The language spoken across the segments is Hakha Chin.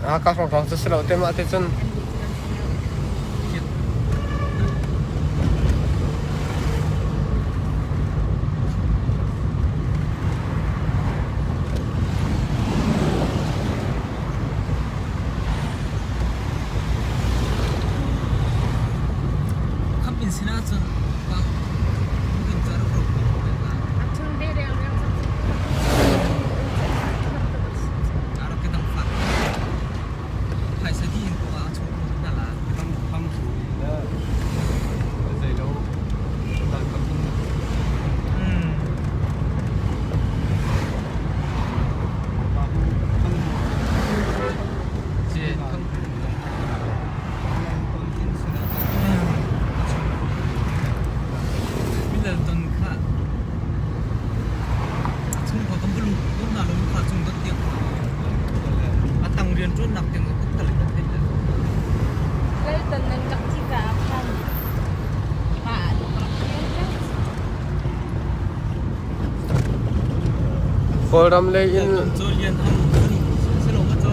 Hakha hrawnghrang cu si lo te mah te cun. Khamh in sinah cun in cu a rak ro. A rak ka dang fak. Phaisa di in ko ah a chung hna la. Kham thu le zei lo dal kham in. Ce kham Milal ton kha a chung kha kan bulu um na lo kha chung dot tiang a tang rian ṭuan nak tiang kan kal kan theih le Laltan nan kak thi ka khan mah Kawlram lei in cu lian am selo ma cu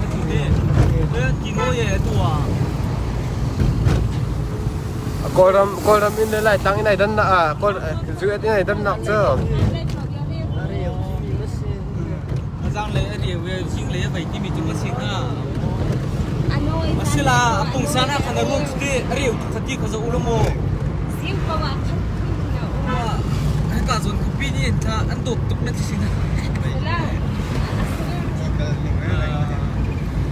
ka tu te kino ye tu ah Kawlram Kawlram in le Laitlang in ai dan nak ah Kawl zu in ai dan nak cu Azang le a riu ye jing le vai ti mi tu ma sing ha Asila pungsan ah khan a ruang te a riu tu khati kha zo ulomo Sing pa wa khat Hika zawn khuapi nih an dawt tuk na ti sin.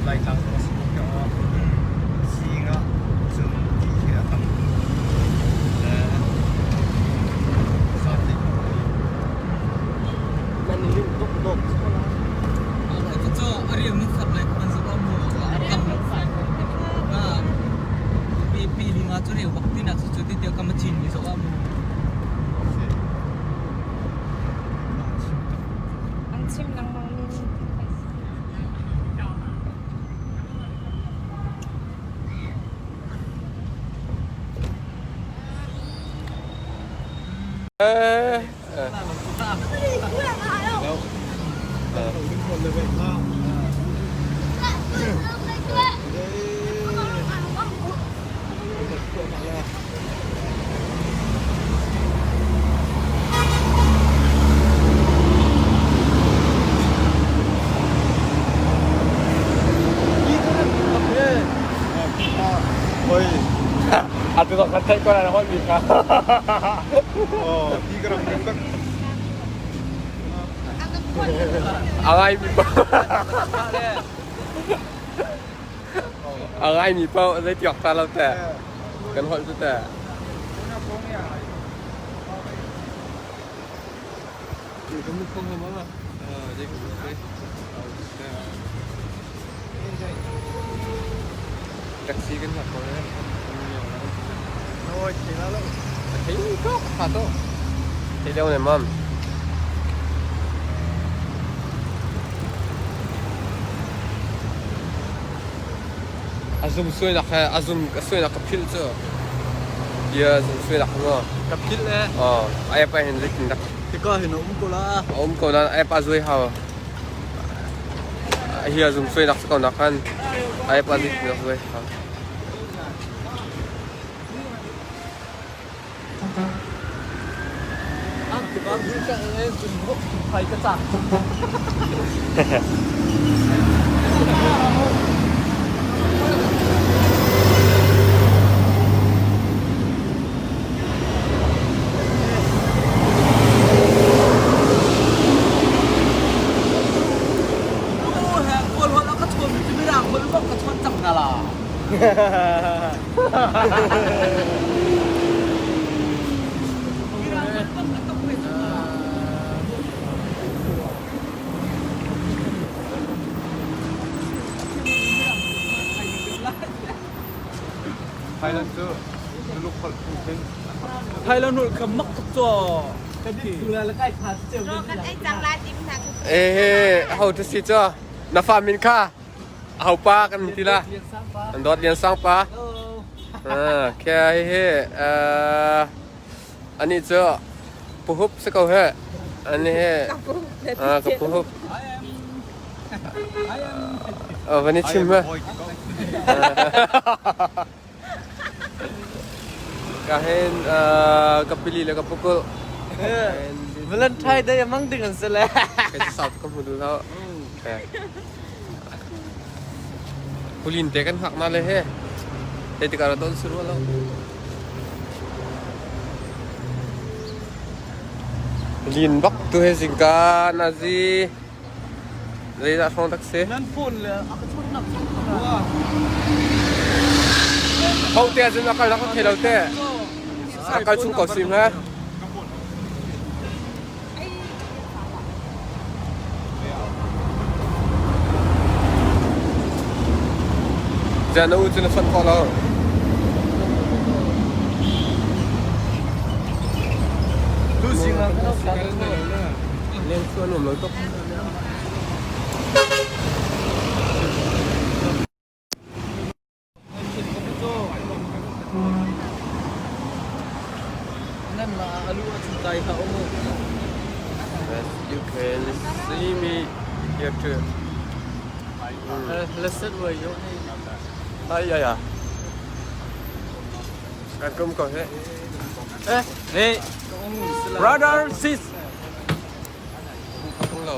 Laitlang a si ko. Sing ah cun ti hi a tam. Le sate Nan lim tuk dawt. Cu a riam nu fat lai kan zoh mu tam. Pi pi linga cu reu bak ti nak cu ti tiah kam a cin mi zoh ah mu. An chim lengmang mi Eh. Atu kan theih ko lai hoi mi kha. Oh, ti ka ram kan bak. A ngai mi pa. A ngai mi pa zei tiok ta lo te. Kan holh cu te. Taxi kan hlat ko le. Thei ko ka to. Thei leo ne mam. Azum suai nak he azum ka suai nak ka phil cu. Bia azum suai nak ngo. Ka phil le. Oh, ai pa hin lik nak. Hika hin um ko la. Um ko na ai pa zui hau. Hi azum suai nak ko nak han. Ai pa lik nak zui hau. Thailand cu Tuluk holh phungthin. Thailand holh kha mak tuk caw. Eh, ho tu si cho na fa min kha ho pa kan ti la an dawt lian sang pa khe hi ani cu puhup si ko he ani he ka puhup. Van i chim ha. Ka hen ka pili le ka pukul. Valentine Day amang ding an si le. Ka south ka hmu duh lo. Kulin te kan hak na le he. Te tikah ra don suru lo. Lin bak tu he zingka nazi. Zeidah hrawng tak si? Nan phone le a ka chawnh nak Ho te ahcun a kal nak thei lo te. A kal chung ko sim he. Zan na u cu na chawnh kho lo. Tu sing ah Leng chu an um lo tuk. Nan ma alu a chung kai kha um. Yes, you can see me here too. Let's sit where you Ai ai à. Kan kum ko he. Eh, hey, brother, sis. Không lo.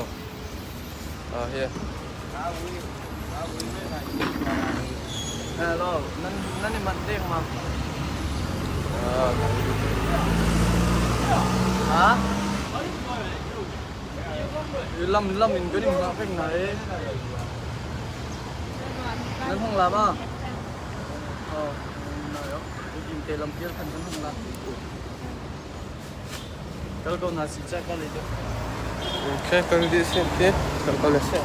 Ah, here. Hello, nan nan i manh deng ma. Ah. Ha? Lam lam in kan in ngah peng na e. Nan hong la ma? Oh, na yo. Ujin te lam pial khan kan hong la. Kal ko na si cha ka le. Okay, kal di sin ti. Kal ko na si.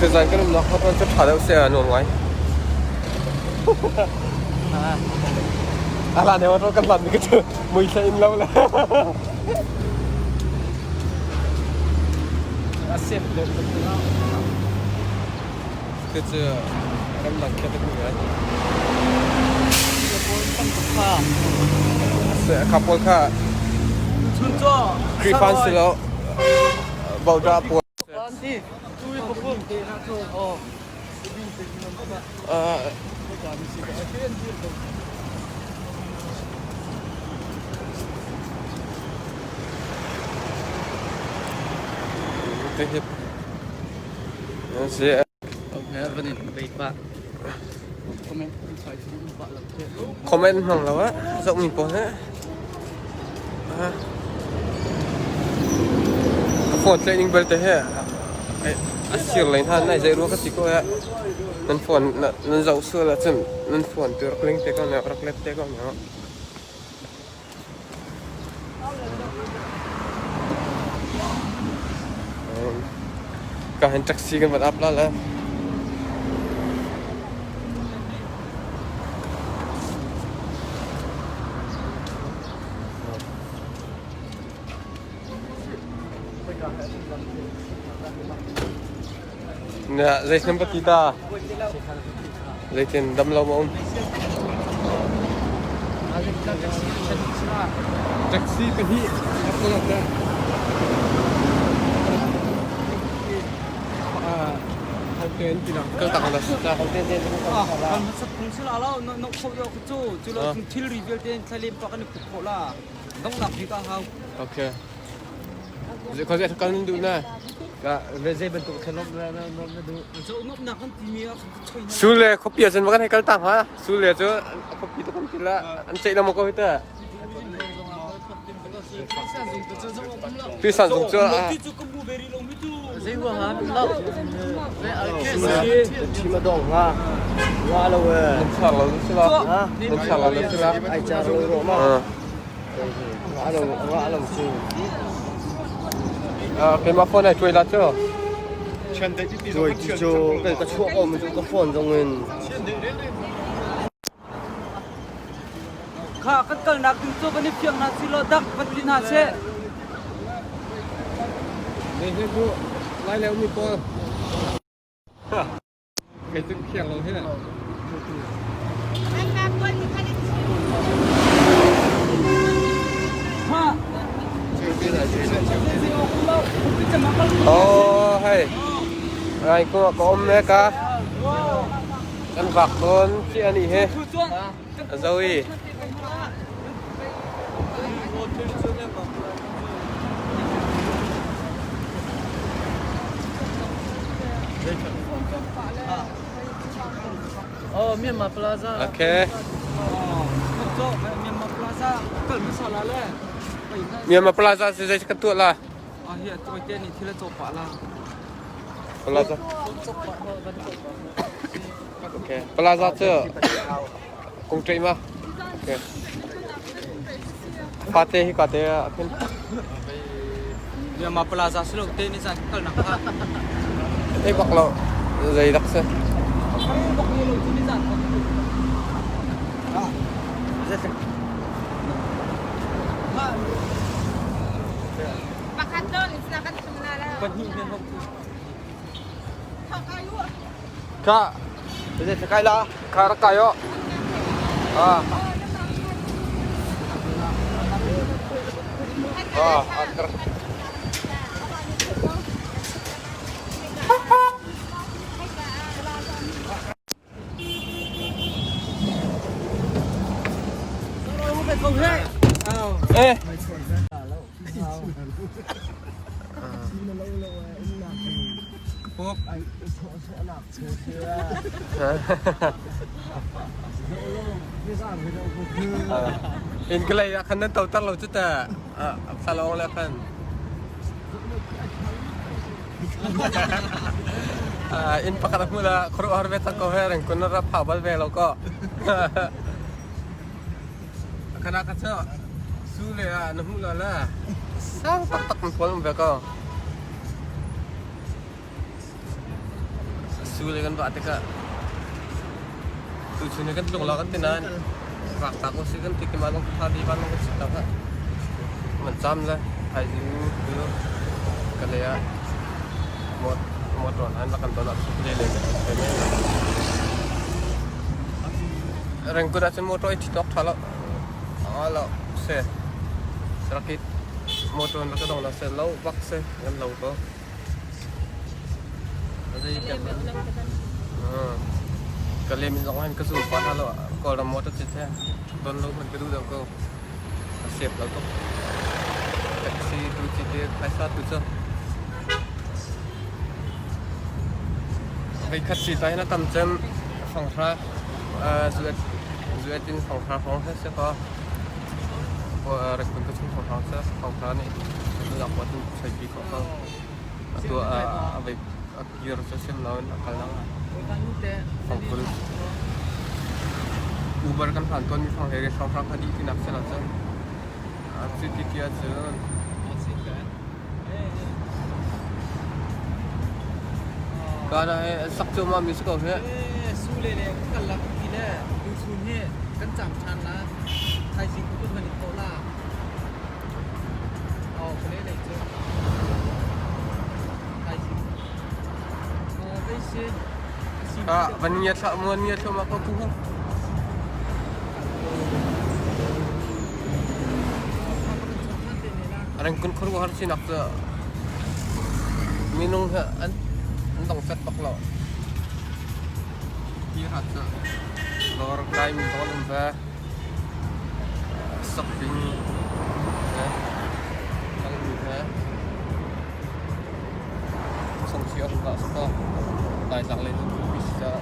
Tuzan kan umnak kha cu ṭha deuh seh a nuam ngai. A hlan he kan hlan mi ka cu mui thla in lo le. A sep deuh tuk. Cu cu ramdang khe tak mi ai. Kha pawl kha Khrihfa an si lo. Bauda pawl. Comment hmang lo ah zohmi pawl he ka phone tlaih ning belte he a sir lei hna nai zei rua ka ti ko eh nan phone nan zoh sual ahcun nan phone tu rak ling te ko ne rak let te ko ne. Ka hin taxi kan van ap la le. Na zeitin pa ti ta? Zeitin dam lo ma um? Taxi pahnih Thilri vialte thlalem pa kan i put khawh la. Donghnak bik ah hau. Okay. Kho zei kal nan duh na? Zei bantuk khan na na duh? Zohnak kan timi ah Sule khuapi ah cun va kan hei kal ta hnga. Sule cu khuapi tu kan ti la an ceih lengmang ko hi ta. Tuisan zung cu Zei huang ah lo. Thim a dong nga. Nga lo e. Nan char lo si la. Nan char lo si la. Ai char lo ro ma. Nga lo nga lo su. Keimah phone ai tuai la cu. Tuai ti cu kai ka chuak om cu ka phone zong in. Kha kan kalnak ding cu kan i fiang hna si law dak van ti hna seh. Lai le umi pawl. Kei cu khiang lo hi. Oh, hei. Rai ko ka om me ka. Kan vak tawn chi ani he. Zoe. Oh, Myanmar Plaza. Okay. Myanmar Plaza kal hmasa la le. Myanmar Plaza si zei kan tuah la? Ah, hi a te ni thil a cawk pah la. Plaza. Okay. Plaza cu kung ṭei ma? Okay. Fate hi ka te ah khin. Myanmar Plaza si lo te ni zan kal nak kha. Ei bak lo. Zei dak si. Bak lo cu ni zan Pakhat lawng in na kan chim na la. Pahnih men hok. Ka. Kai la. Ka rak kai o. Ah. Ah, akar. Eh. In ka lei ah khan nan toter lo cu ta. Salong le khan. Inn pakhat a hmu la khuaruahhar ve tak ko he reng kun ra phau bal ve lo ko. Kana ka cu su le ah na hmu la la. Sang taktak man pawl um ve ko. Su le kan vah tikah tuchun hi kan tlung la kan ti nain rak tak usih kan ti keimah zong tha di van zong kan si tak ah man cam le thaizing cu ka lei ah motor an rak kan don ah le le rengkut ahcun motor i thit awk tha lo lo se sarakit motor an rak ka dong la se lo bak se kan lo ko. Ka lem in zong hin ka zul pa hna lo. Kawlram motor cit he don lo hmanh ka duh deuh ko. A sep lo tuk. Taxi tu cit i phaisa tu cu. Veikhat si ta hin a tam cem fanghra zuet in fanghra hrawng he si ko. Rekun ka chung fanghra cu fanghra nih lak tu choi ko ko. Atu a vei a kir cu sim loin a kal lang. Fangkul. Uber kan hlan tawn mi fang he hrang hrang kha dih tinak si lo cun. Cu ti ti ahcun Kana he sak cu ma mi si ko he. Su le le kal la ti le tu chun he kan cham than la. Thaizing ku kan i tho la. Ah, van ngia thlah muan ngia thlah ma ko ku hu. Reng kun khur har sinak cu minung he an an dong set bak lo. Hi hat cu dor kai mi zong an um ve. Sak ding he kalmi he sangsi a rak sa Laitlak lei cu tupi si caah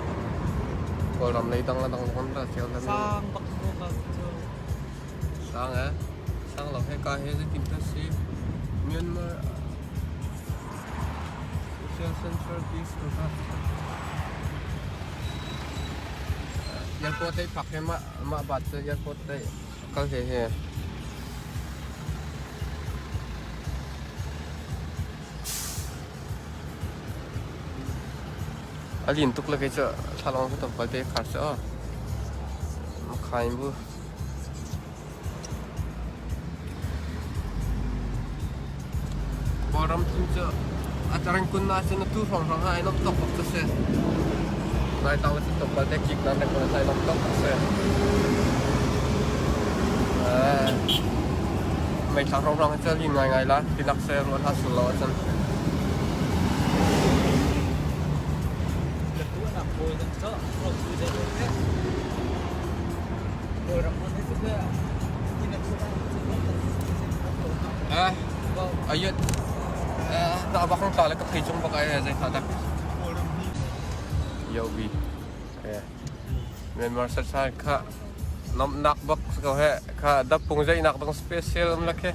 Kawlram lei dang le dang zong an ra cio le Sang bak ko ka cu. Sang eh sang lo he ka he zeitin dah si Myanmar Social Central Peace Airport lei phak he mah mah bat cu airport lei kal he he. A lin tuk le kei cu thlalawng cu tam te khar cu aw. Khain bu. Kawlram thim cu A tarang kun na sin tu hrawng hrawng ha ai nom tok bak cu si. Nai tang le sin tok bal te kik nan rek ai nom tok bak si. Mei thlang hrawng hrawng hi cu ngai ngai la tinak se ruan ha sul lo ahcun. Eh, ayut. Eh, na bak tla le ka phei chung bak ai zei tha dak. Yo bi. Eh. Myanmar sa sa kha nom nak bak ko he kha dap pung zai nak dong special um la khe.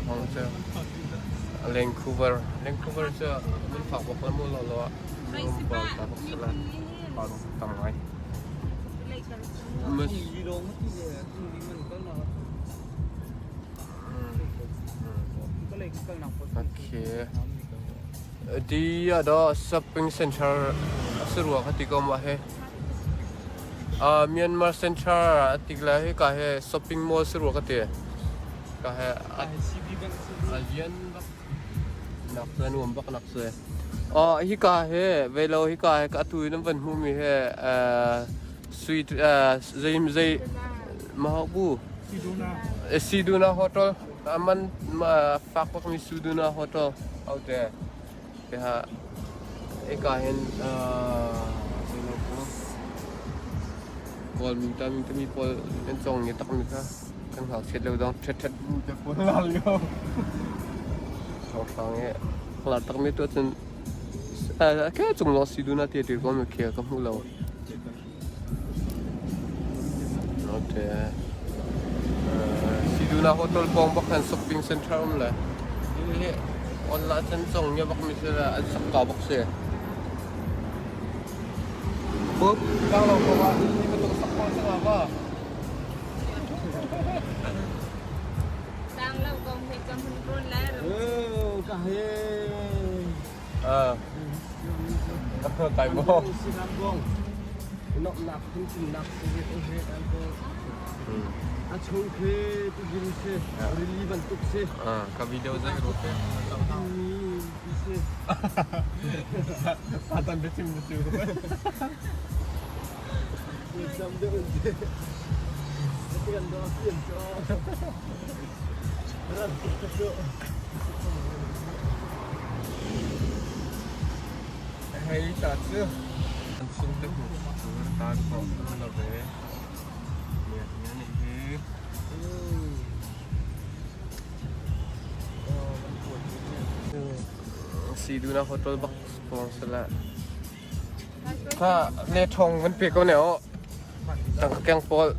Hong chu. Vancouver, Vancouver chu mun phak bak la mu lo lo. Um bal ta bak sala. Pa tam ngai. Mus. Okay. Di ada shopping center asirua kha ti ko ma he. Myanmar Center atik la hi ka he shopping mall sirua ka ti. Ka he alian bak nak se nuam bak nak se. Hi ka he velo hi ka he ka atu in van hmu mi he sweet zei zei mahabu Siduna Hotel man fak bak mi Suduna Hotel aute ha eka hin kawl mi ta mi mi pawl an cong ni tak mi kha kan hngak chet lo dong thet thet bu te pawl la lio thong e la tak mi tu cun ke chung lo Siduna te te ko mi khe ka hmu lo. Okay. Siduna Hotel pawng bak khan shopping center um le. Hi online chan chong nge bak mi se la an sak ka bak se. Bup, kang lo ko wa ni betul sak ko sa ba. Tang lo kong he kam hun ron la. Eh, ka he. Ah. Kai mo. Nok nak phun nak he he ko. A chung khi tu gin se rili bantuk se. Ah, ka video zai ro te. Mi se. Patan bisim bisim. Sam de un te. Tian do tian cho. Ran cho. Hei ta chu. An sung te hu. Ta ko lo ve. Ni ni hi. Siduna Hotel bak pawng sala. Kha le thong van pe ko ne o. Tang keng pawl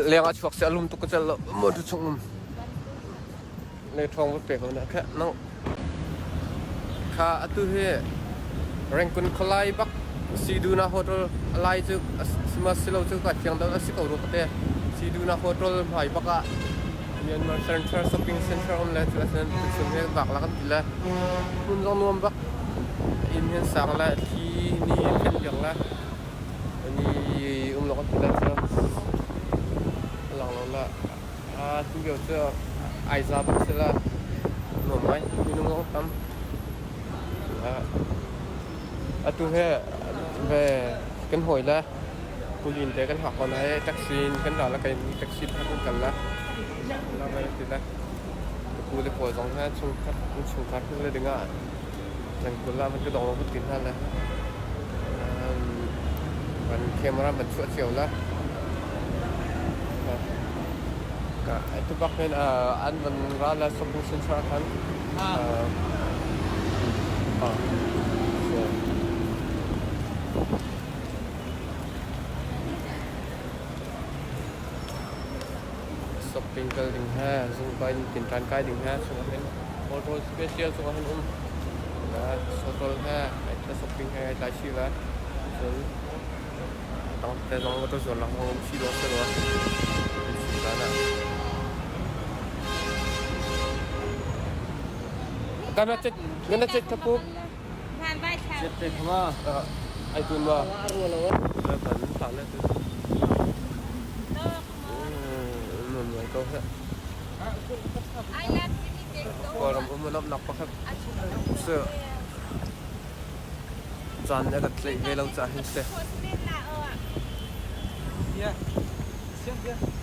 leng a chuak se alum tuk ko chal lo mo tu chung um. Le thong van pe ko ne kha nang kha atu hi Rengkun kholai bak Siduna Hotel alai chu sima silo chu ka thiang dal asi ko ru te Siduna Hotel hmai bak ah Myanmar Center Shopping Center um le chu asen tuchun he bak la kan ti le hmun zong nuam bak inn hian sang le thli ni phen piak le ni um lo kan ti le chu lang lo la a tu lio cu ai za bak si la nuam ngai minung zong tam. Atu he ve kan hawi le kulin te kan hak ko lai taxi in kan ra la kai taxi pakhat kan kal la la vai ti la pu le pawl zong he chungkhat chungkhar hnu le dingah nan kul la van ka dong lo tin hna le van camera van chuah cio la ka atu bak hin an van ra la shopping center khan. Shopping kal ding he zungkai tinṭan kai ding he chungah hin hotel special chungah hin um hotel he shopping he ai tlai chih ve cun tang te zong motor zuar lak zong um chih dawh si rua caan ah. Kana chet ngana chet thapu. Chet te khama. Ai tun ma. La tan ta le tu. Nun mai ko he. Koram um nam nak pakhat. Se. Caan nih a kan tlaih ve lo caah hin si. Yeah. Yeah.